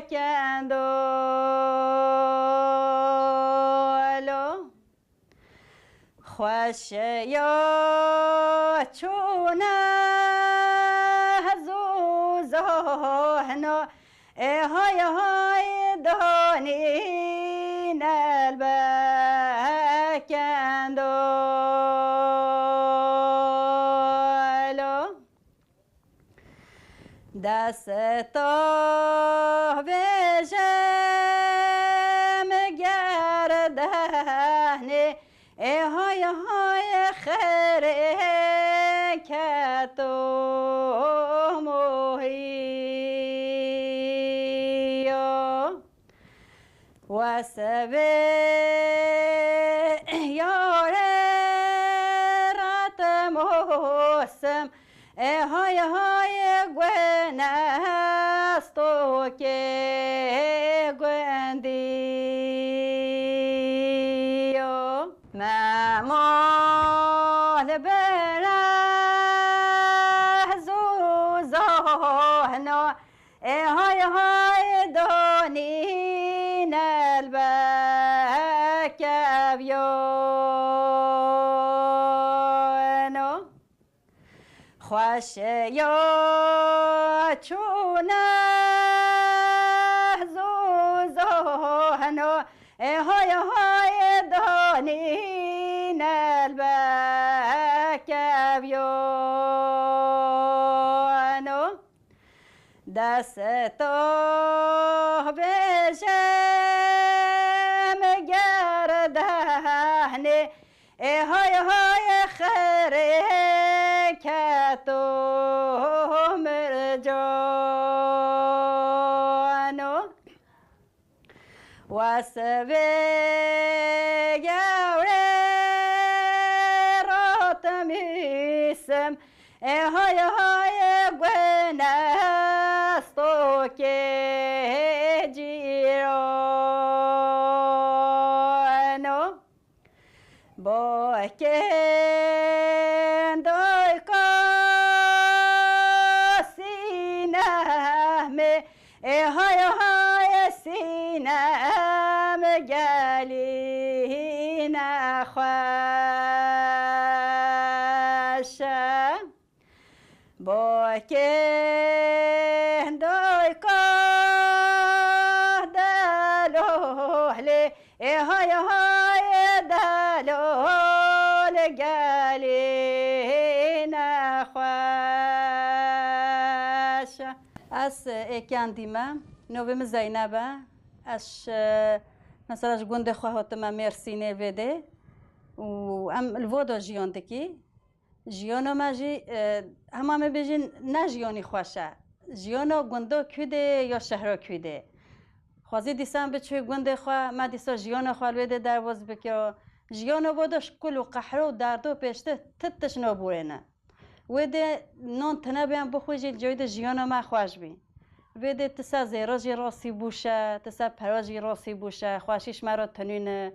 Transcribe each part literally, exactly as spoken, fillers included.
kendo lo. Xweşiya çûne hez û zahna, ê hay hay danî nelbekendo lo. Desta vêje min gerdehnê, ê hay hay xêrê keto mohiyo. Wesevê yare rat mosim, ê hay hay gune stokê gundiyo. Memo li bere zû zahno, ê hay hay donî nelbek evyono. Xweşiya çûne zû zahno, ê hay hay danî nelbek evyono. Desta vêje min gerdehnê, ê hay hay xêrê keto mircano. Wesevê gewrê rat mîsim, ê hay hay gune stokê cîrano. Bakên dayka Sînemê, ê hay hay Sînem gelî nexweş e. Bakê dayka delolê, ê hay hay delol gelî nexweş. Ez êkendî me, novê min Zeyneb e. Ez, e, mesela ji gundê xwe hatime Mêrsînê vê dê û em li Vodo jiyan dikî. Jiyana me jî, e, hema me bêjin ne jiyanî xweş e. Jiyana gunda kû de ya şehra kû de. Xwezî dîsan biçû gundê xwe, me dîsa jiyana xwe li wê de derbas bike. Jiyana bo de ji kul û qehra û derdo pêştir ti tişt nabûrêne. Wê de nan tune bê em bixwî jî li cayî de jiyana me xweş bî. Vê dê ti ser zêre jî rastî bûşe, ti ser pere jî rastî bûşe, xweşî ji me re tinîne.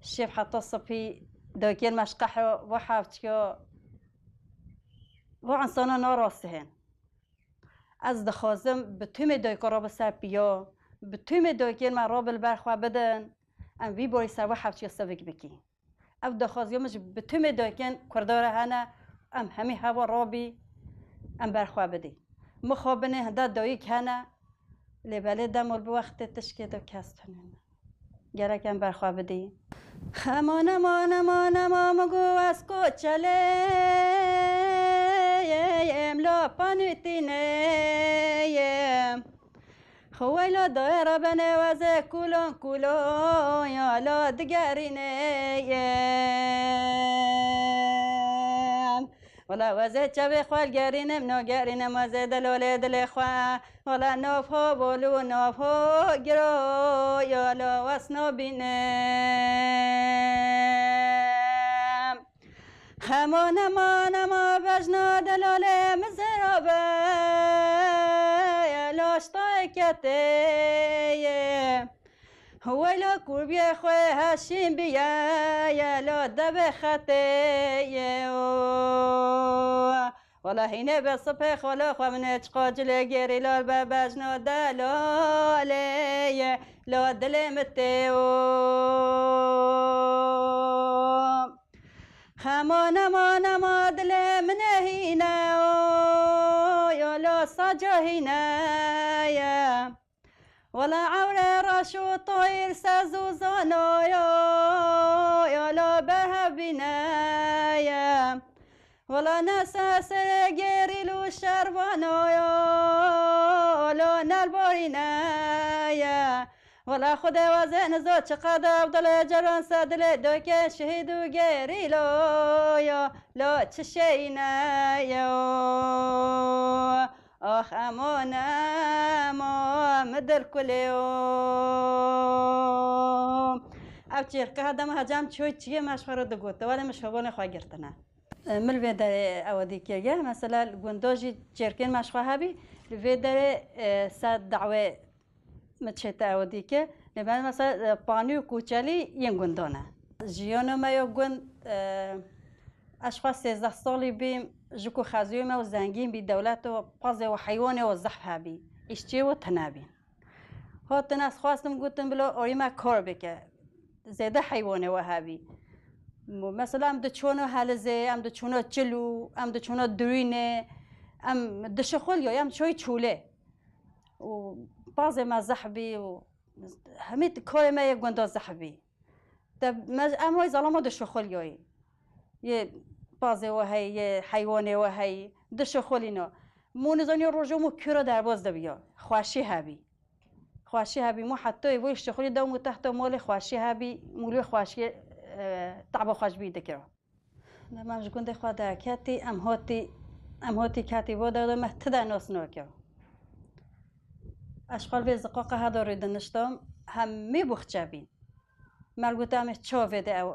Şev heta sipî dayikên me ji qehra va hevçiya, va insana narastî hên. Ez dixwazim bi tûmê dayika re bi ser piya, bi tûmê dayikên me re bi li ber xwe bidin, em vî borî ser va hevçiya sivik bikî. Ev daxwaziya min ji bi tûmê dayikên Kurda re hene, em hemî heva rabî, em ber xwe bidî. Mixabinê hinde dayik hene, lê belê dema li bi wextê tişkê de kes tune ne. Gerek em ber xwe bidî. Xema nema, nema, nema, min got ez koçelê yêm, la panîtînê yêm. Xweyla dayê re benê wezê kulon kulon ya la digerînê yêm. Wela wezê çavê xwe gerînim, no gerînim wezê delolê dilê xwe. Wela nov ho bol û nov ho giro ya la wes nabînim. Xema nema, nema bejna delalê min zera be, laştayê ketê ye. Weyla kurbiyê xwe heşîn biye, yela devê xetê ye o. Wala hîne be sipê xwelo xwe min ê çiqa cilê gêrî lal be bejno delalê ye lo dilê min tê o. Xema nema nema dilê min ê hîne o, yo lo saca hîne ye. Wala ewre reş û toyîr sez û zano yo, yo lo behevîne ye. Wala ne sesê gerîl û şervano yo, lo nerborîne ye. Wala Xwedê wazê nizo çiqada ev dilê ceran se dilê dokê şehîd û gerîlo yo, lo çi şeyne yo. Ax emo nemo mi dil kulê o. Ev çêrke ha dema hecam çoy çiyê me ji xwe re digote, wele min şobanê xwe girtine. E, min li vê derê ew dîkê ye. Mesela li gundo jî çêrkên me ji xwe hebî, li vê derê, e, ser dawê min çête ew dîke. Lê ben mesela, e, panî û kûçelî yên gundo ne. Jiyano me yo gund, e, ez ji xwe sêzdeh salî bîm, ji ku xezûyê me û zengîn bî, dewlet û pazê û heywanê û zehf hebî. Îşçiyê û tine bîn. Hatin ez xwestim gotin bilo orî me kar bike. Zêde heywanê we hebî. Mesela em diçûno helizê, em diçûno çilû, em diçûno durînê, em dişixuliyo, em çoy çûlê. Û pazê me zehf bî û hemî karê me yê gunda zehf bî. Te me, em wê zalama dişixuliyoyî. Yê pazê we heyî, yê heywanê we heyî, dişixulîno. Mû nizaniyo rojo mû kuro derbaz dibiyo. Xweşî hebî. Xweşî hebî, mû heta êvo îştixulî dew mû tehta molê xweşî hebî, mûlê xweşî, e, taba xweş bî dikiro. Dema em ji gundê xwe derketî, em hotî, em hotî ketî bo dewde me ti de nos nokiro. Ez xwe li vê ziqoqa heda rû diniştim, hemî buxçe bîn. Mer gote em ê ço vê de ew,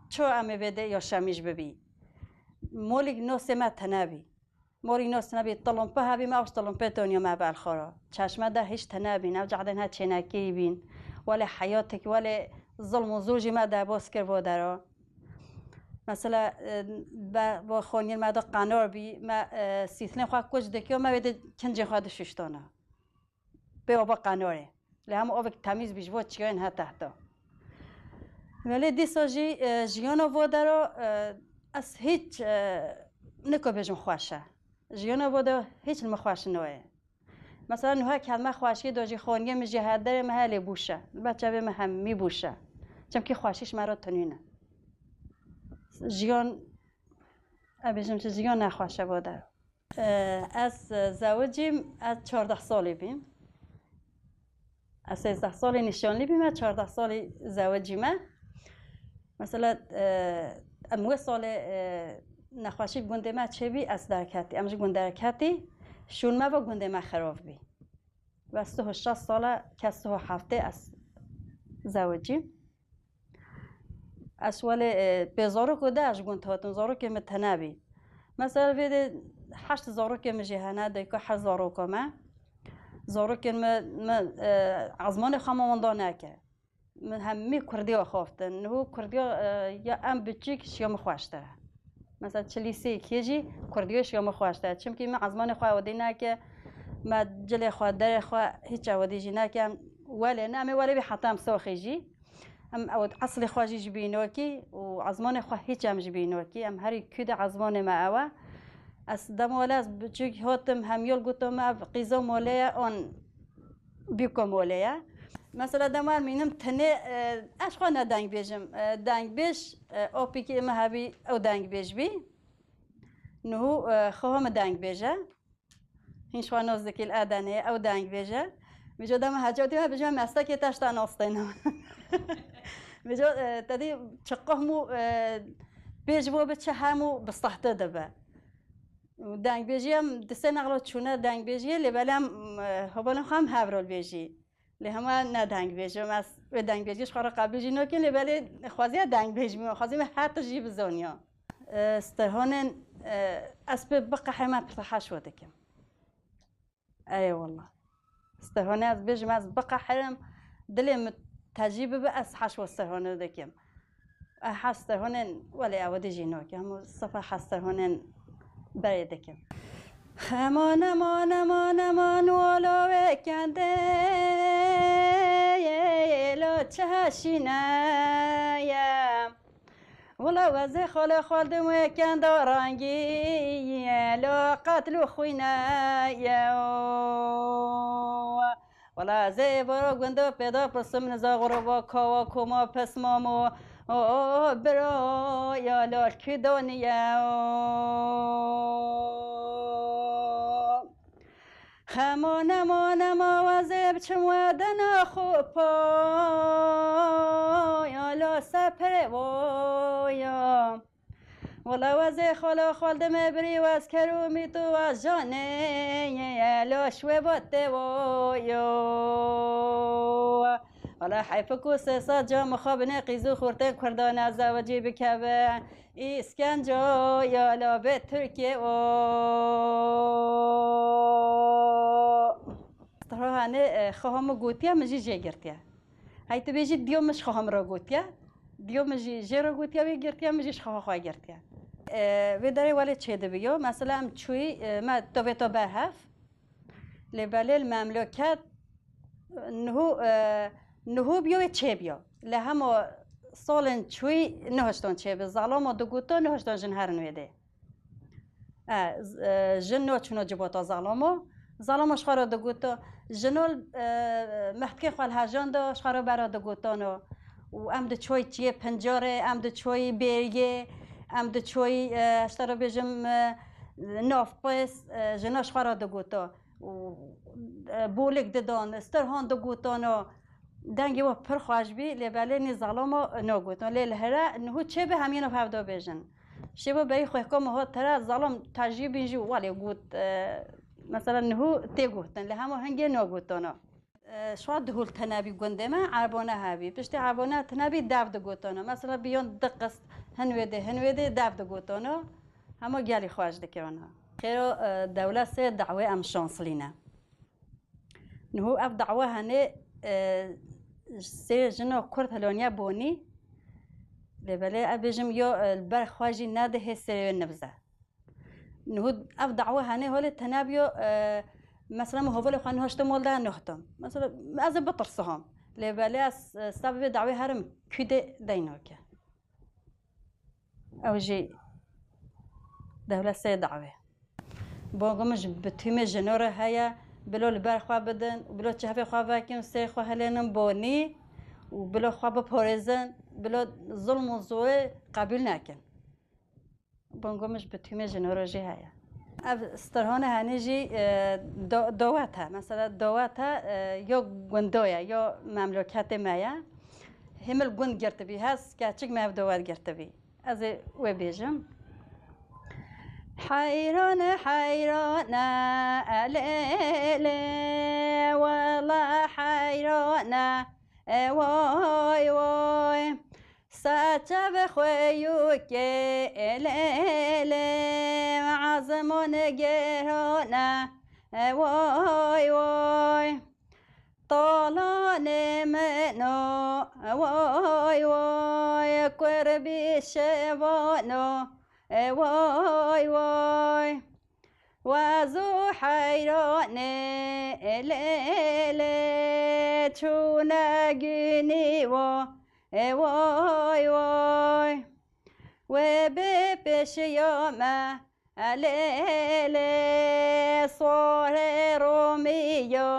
ço em ê vê de yaşamîş bibî. Molîk nosê me tine bî. Morî nos nebî, tilumpe hebî me, ew ji tilumpe toniyo me belxoro. Çeşme de hiç tenebîn, ew cahdên he çênekî bîn. Welê heyatek, welê zilm û zûr jî me debos kir bo dero. Mesela, e, be, bo xoniyên me de qenor bî, me, e, sîtlên xwe kuç dikiyo, me wê de kincên xwe dişuştona. Pê oba qenorê. Lê hemû ovek temîz bî ji bo çiyayên he tehto. Belê dîsa jî, e, jiyana vo dero, e, ez hîç, e, niko bêjim xweş e. Jiyana vo de hîç li min xweş noye. Mesela nuha kelme xweşiyê do jî xoniyê min jî her derê min helê bûş e. Li ber çavê min hemî bûş e. Çimkî xweşî ji me re tunîne. Jiyan, e, bêjim ji jiyan nexweş e vo dero. Ez, e, zewicîm, ez çardeh salî bîm. Ez sêzdeh salî nîşanlî bîme, çardeh salî zewicîme. Mesela, e, em wê salê, e, nexweşî gundê me çêbî, ez derketî. Em ji gund derketî, şûn me ve gundê me xirov bî. Ve sih û şeş sala ke sih û heftê ez zewicîm. Ez welê, e, pê zarok û de ez ji gund hatim, zarokê min tene bî. Mesela vê de heşt zarokê min jî hene, dayika heşt zaroka me. Zarokên min, min, e, ezmanê xwe me wenda neke. Min hemî kurdî xwaftin. Niho kurdiya, e, ya em biçîk ji ya min xweştir e. Mesela çi lîseyekê jî kurdiya ji ya min xweştir e. Çimkî min ezmanê xwe ewedî neke, me cilê xwe, derê xwe hîç ewedî jî neke. Em welê ne, em ê welê bî heta em soxî jî. Em ew eslê xwe jî ji bîn wekî û ezmanê xwe hîç em ji bîn wekî. Em herî kû de ezmanê me ew e. Ez dema wele ez biçûk hatim hem yol goto me ev qîza molê ye, an bîko molê ye. Mesela dema em mînim tenê, e, ez xwe ne dengbêj im. E, dengbêj, e, opîkî me hebî ew dengbêj bî. Niho, e, xeha min dengbêj e. Hîn ji xwe nas dikî li Edenê, ew dengbêj e. Vêca dema heca dî me bêje me mestekê te ji te nas têne. Vêca, e, te dî çi qehmû, e, pêş bo bi çi hemû bi sehte dibe. Dengbêjî em di sê nexlo çûne dengbêjiyê, lê belê em, e, hevalên xwe em hev re bêjî. Lê hema ne dengbêj im, ez wê dengbêjî ji xwe re qebûl jî nakim, lê belê xweziya dengbêj bim, xwezî me her tişt jî bizaniya. E, Sterhanên, e, ez pê biqehirime pir heşo dikim. Erê wallah. Sterhanê ez bêjim, ez biqehirim, dilê min tecî bibe, ez heşo Sterhanê dikim. E, heşt Sterhanên, welê ew dî jî nakim, hemû sifa heşt Sterhanên berê dikim. Xema nema, nema, nema, wala wê kende ye, lo çi heşîne ye. Wala wezê xala xaldim wê kenda rengî ye, lo qetl û xwîne ye. Wala ez ê vara gunda pêda pisim, niza xuraba kawa koma pismamo. O, o, bira ya lal kî daniye. Xema nema, nema wezê biçim wedena xwe pa, ya la sepere voya. Wala wezê xala xaldime birî wez kerû mît û wez janê, ye, ye, laş we bate voyo. Wala heyf ku sê sed ca mixabine qîz û xurtên Kurdan ez zewecî bikeve. Îskenca ya la be Tirkiye o. Strahanê, e, xeha min gotiye, min jî jê girtiye. Hey tu bêjî diyo min ji xeha min re gotiye. Diyo min jî jê re gotiye, wê girtiye, min jî ji xeha xwe girtiye. E, vê derê welê çêdibiyo. Mesela em çûyî, e, me tovê to berhev. Lê belê li memleket niho, e, niho biyo wê çêbiyo. Li hemo salên çûyî nihişton çêbi. Zalamo digoto nihişton jin herin wê dê. E, z-, e, jin no çûno cibota zalamo. Zalamo ji xwe re digoto. Jino, e, mehtikê xwe li hejando, ji xwe re bera digotano. Û em diçoy çiyê pincarê, em diçoy bêriyê, em diçoy, e, ji te re bêjim, e, navpês, e, jina ji xwe re digoto. Û, e, bolik didan, stirhan digotano. Dengê we pir xweş bî, lê belê nî zalama nagotin. Lê li here niho çê bi hemî nav hevda bêjin. Şêva berî xwehka min hat here, zalam tejî bîn jî welê got, e, mesela niho tê gotin, lê hema hingê nagotana. E, şwa dihul tenebî gundê me, erbane hebî. Piştî erbane tenebî dev digotana. Mesela biyon di qist hin wê dê, hin wê dê dev digotana. Hema gelî xweş dikirana. Xêro, e, dewlet sê dawê em şanslî ne. Niho ev dawa henê, e, sê jina Kurd hiloniye bonî, lê belê ev bêjim yo, e, li ber xwe jî nedihê serê wê nibze. Niho ev dawa henê holê tene biyo, e, mesela min hovelê xwe nihiştim ol de nihtim. Mesela ez ê bitirsiham. Lê belê ez, e, sebebê dawê herim kûdê deynake. Ew jî dewlet sê dawê. Bangê min ji bi tîmê jino re heye, bilo li ber xwe bidin, bilo çavê xwe vekin, sê xwe hilênin bonî û bilo xwe biparêzin, bilo zulm û zorê qebûl nekin. Bangê min ji bi tîmê jino re jî heye. Ev stirhane henî jî, e, do-, dowet e. Mesela dowet e, e, yo gundo ye, yo memleketê me ye. Hê min li gund girtibî, hez keçik me ev dowet girtibî. Ez ê wê bêjim. Heyran e, heyran e, elê, elê, wela heyran e, e, woy, woy. Saçe bi xweyûkê, elê, elê, ezmon gêran e, e, woy, woy. Talanê min o, woy, woy, kurbî şevan o, e, woy, woy. Wez û heyranê, lê, lê, çûne gunî wo, e, woy, woy. Wê bê pêşiya me, e, lê, lê, swarê romî yo,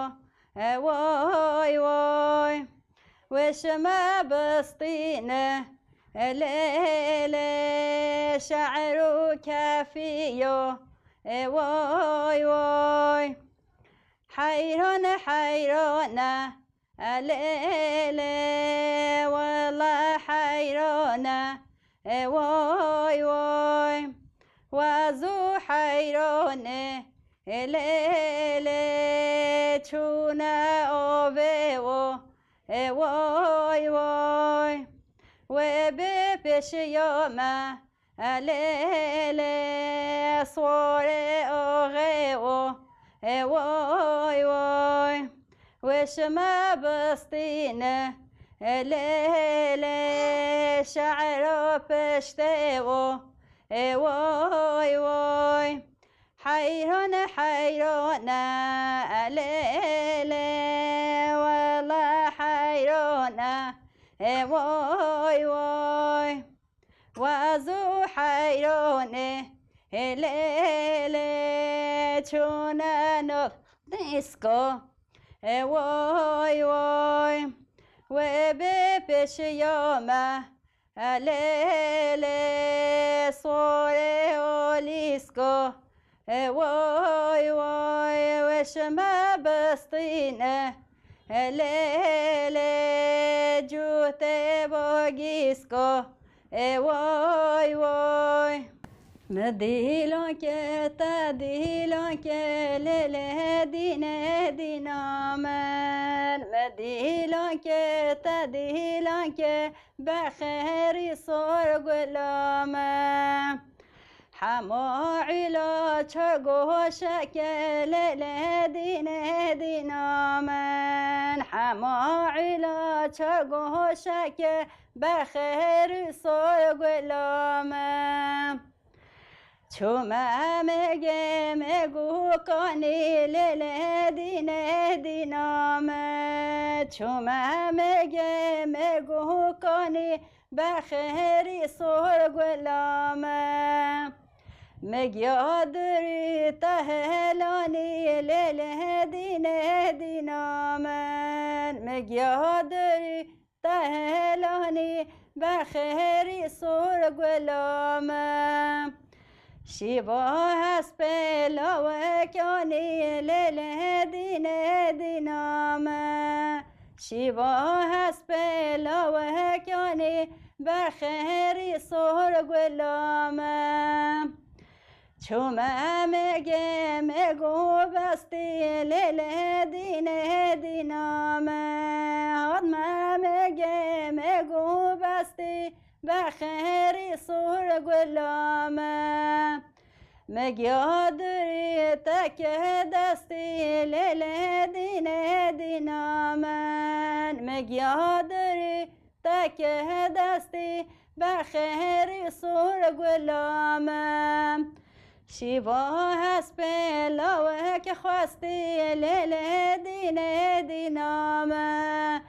e, woy, woy. Wê şime bistîne, e, lê, lê, şe'r û kefî yo, e, woy, woy. Heyran e, heyran e, e, lê, lê, wela heyran e, e, woy, woy. Wez û heyran e, e, lê, lê, çûne avê wo, e, woy, woy. Wê bê pêşiya me, e, lê, lê, swarê oxê wo, e, woy, woy. Wê şime bistîne, e, lê, lê, şe'ro piştê wo, e, woy, woy. Heyran e, heyran e, e lê lê, wela heyran e, e woy woy. Wazû heyran e, e lê lê, çûne nol dîsko, e woy woy. Wê bê pêşiya me, e lê lê, sorê olîsko, e woy woy. Wê şime bistîne, e lê lê, cûtê bogîsko, e woy woy. Mi dîlan ke, te dîlan ke, lê lê, dîne dîna min. Mi dîlan ke, te dîlan ke, bexêrî sor gula me. Hema îlaç goşeke, lê lê, dîne dîna min. Hema îlaç goşeke, bexêrî sor gula me. Çûme mêgê mêgûkanî, lê lê, dîne dîna me. Çûme mêgê mêgûkanî, bexêrî sor gula me. Migya dirî te helanî, lê lê, dîne dîna min. Migya dirî te helanî, bexêrî sor gula me. Şîva hespê lawekanî, lê lê, dîne dîna me. Şîva hespê lawekanî, bexêrî sor gula me. Çûme mêgê mêgû bestî, lê lê, dîne dîna me. Hatme mêgê mêgû bestî, bexêrî sor gula me. Migya dirî te ke destî, lê lê, dîne dîna min. Migya dirî te ke destî, bexêrî sor gula me. Şîva hespê laweke xwestî, lê lê, dîne dîna me.